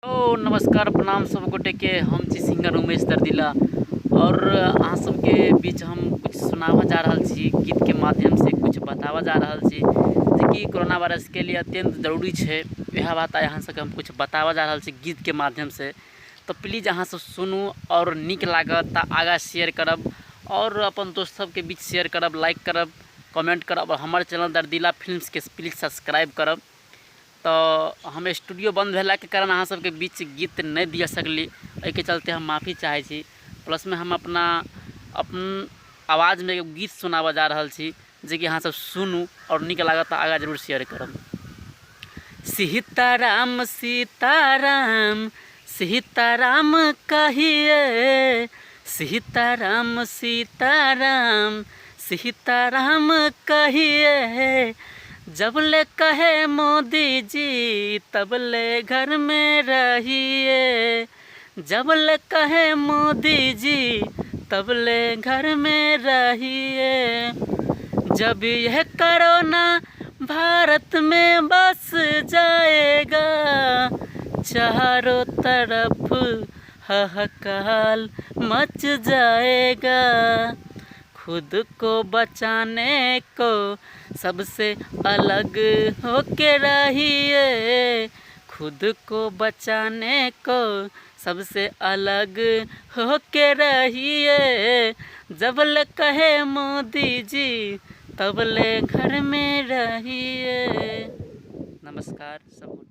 ओ नमस्कार प्रणाम सब गोटे के। हम छी सिंगर उमेश दर्दिला और अहाँ सबके बीच हम कुछ सुनाबऽ जा रहल छी, गीत के माध्यम से कुछ बताबऽ जा रहल छी जेकि कोरोना वायरस के लिए अत्यंत जरूरी छै। इएह बात आइ अहाँ सबके हम कुछ बताबऽ जा रहल छी गीत के माध्यम से। तऽ प्लीज अहाँ सब सुनू और नीक लागत तऽ आगाँ शेयर करब और अपन दोस्त सबके बीच शेयर करब, लाइक करब, कमेंट करब और हमर चैनल दर्दिला फिल्म्सके प्लीज सब्सक्राइब करब। तऽ हम स्टूडियो बन्द भेलाके कारण अहाँ सबके बीच गीत नहि दिअ सकली, एहिके चलते हम माफी चाहै छी। प्लसमे हम अपना अपन आवाजमे एगो गीत सुनाबऽ जा रहल छी जेकि अहाँ सब सुनू आओर नीक लागत तऽ आगाँ जरूर शेयर करब। सीताराम सीताराम सीताराम कहिए, सीताराम सीताराम सीताराम कहिए, जब ले कहे मोदी जी तब ले घर में रहिए, जब ले कहे मोदी जी तब ले घर में रहिए। जब यह करोना भारत में बस जाएगा, चारों तरफ हाहाकार मच जाएगा, खुद को बचाने को सबसे अलग होके रहिए, खुद को बचाने को सबसे अलग होके रहिए, जब ले कहे मोदी जी तब ले घर में रहिए। नमस्कार सब।